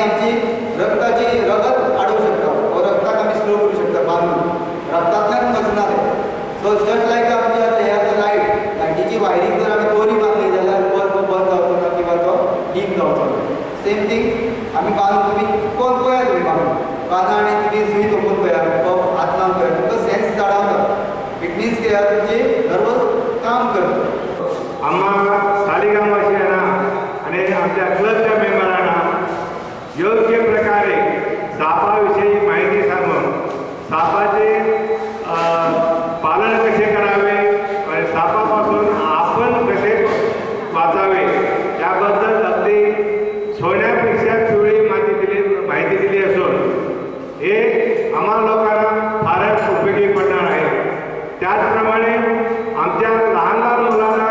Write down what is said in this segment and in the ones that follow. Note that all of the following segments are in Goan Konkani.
आमची रक्ताची रगत आडोवंक शकता वो रक्ताक आमी स्लो करूं शकता बांदून रक्तांतल्यान वचना तें. सो जस्ट लायक आमची आतां हे आतां लायट लायटीची वायरींग जर आमी दोरी बांदली जाल्यार बल्ब बंद जावचो ना किंवा तो डीम जावचो ना. सेम थींग आमी बांदून तुमी कोण पळया तुमी बांदून बांदा आनी तुमी सुई तोपून पळया हात लावन पळया तुमकां सेन्स जाणवता. It means कितें तुमची नर्वस काम करता. आम्हा सालिगामवासियांना आणि आमच्या क्लबच्या मेंबरांना योग्य प्रकारे सापाविषयी माहिती सांगून सापाचे पालन कसे करावे आणि सापापासून आपण कसे वाचावे याबद्दल अगदी सोन्यापेक्षा पिवळी माहिती दिली असून हे आम्हा लोकांना फारच उपयोगी पडणार आहे. त्याचप्रमाणे आमच्या लहान लहान मुलांना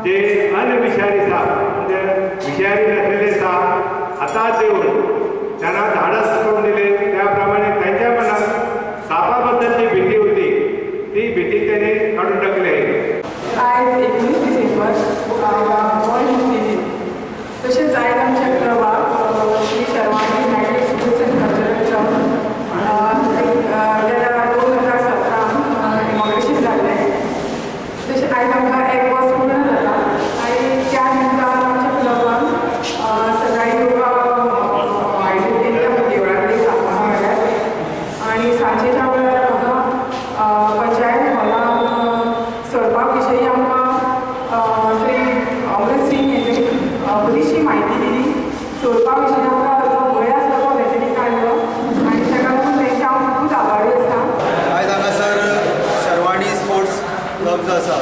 जे अनविषारी साप म्हणजे विषारी नसलेले साप हातात देऊन त्यांना धाडस करून दिले, त्याप्रमाणे त्यांच्या मनात सापाबद्दल जी भीती होती ती भीती त्यांनी काढून टाकली आहे. आयज 19 डिसेंबर वर्ल्ड मुक्ती दिन. तशेंच आयज आमच्या क्लबाक Shri Sharvani United Sports and Cultural Club गेल्या 2017 इनॉग्रेशन जाल्लें. तशें आयज आमकां एक वर्स पूर्ण जाता आनी त्या निमतान आमच्या क्लबान सकाळी योगा आयोजीत केल्ली आमच्या देवळा कडेन 7 म्हळ्यार आनी सांजेच्या वेळार हांगा पंचायत हॉलान सोरपा विशयी आमकां श्री अमृत सिंग हेणी बरीचशी म्हायती दिली. सोरपा विशयी आमकां जो भंय आसलो तो तेंच्यांनी काडलो आनी ताका लागून तेंचे हांव खुबूच आभारी आसा. आयज हांगासर शर्वाणी स्पोर्ट्स क्लब जो आसा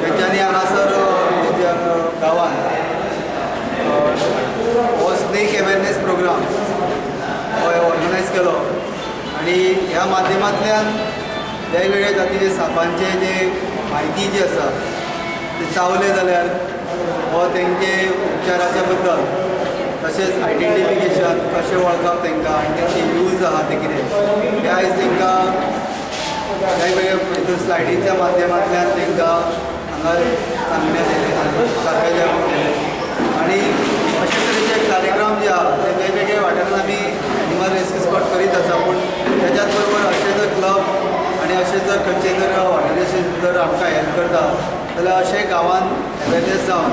तेंच्यांनी हांगासर गांवांत हो स्नेक अवेरनेस प्रोग्राम हो ऑर्गनायज केलो आनी ह्या माध्यमांतल्यान वेगवेगळ्या जातीचे सापांचे जे म्हायती जी आसा ते चावले जाल्यार हो तेंचे उपचाराच्या बद्दल तशेंच आयडेंटिफिकेशन कशें वळखप तांकां आनी तेंचे यूज आहा ते कितें ते आयज तांकां वेगवेगळ्या हितून स्लायडीच्या माध्यमांतल्यान तांकां हांगा सांगण्यात येयलें, दाखयलें आनी अशे तरेचे कार्यक्रम जे आहा ते वेगवेगळ्या वाठारांत आमी एनिमल रेस्क्यू स्कॉड करीत आसा. पूण तेच्याच बरोबर अशे जर क्लब आनी अशे जर खंयचे जर ऑर्गनायझेशन जर आमकां हेल्प करता जाल्यार अशे गांवांत अवेरनेस जावन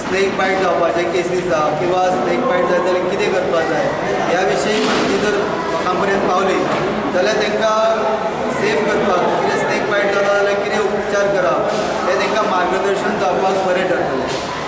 स्नेक बायट जावपाचे केसीस आहा किंवा स्नेक बायट जाय जाल्यार कितें करपाक जाय ह्या विशीं म्हायती जर लोकां पर्यंत पावली जाल्यार तांकां सेफ करपाक कितें स्नेक बायट जाता जाल्यार कितें उपचार करप हें तांकां मार्गदर्शन जावपाक बरें ठरतलें.